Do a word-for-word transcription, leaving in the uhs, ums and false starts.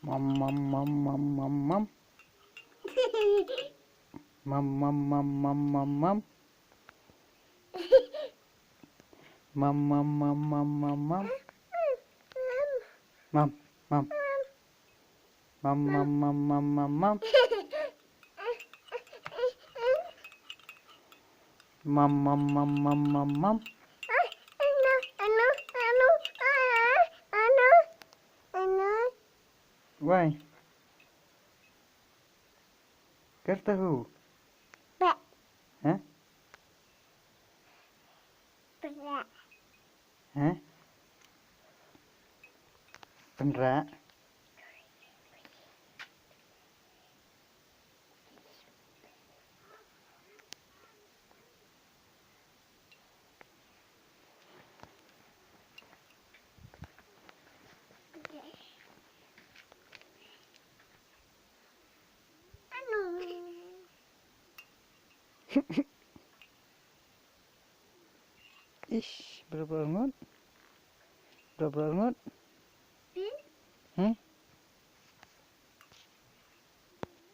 Mom, mom, mom, mom, mom, mom. Mom, mom, mom, mom, mom, mom. Mom, mom, mom, mom, mom, mom. Mom, mom. Mom, mom, mom, mom, mom, mom. Mom, mom, mom, mom, mom, mom. Why? Kata who? Hah? Hah? Pynrah. Ish, berapa ngut? Berapa ngut? Hmm?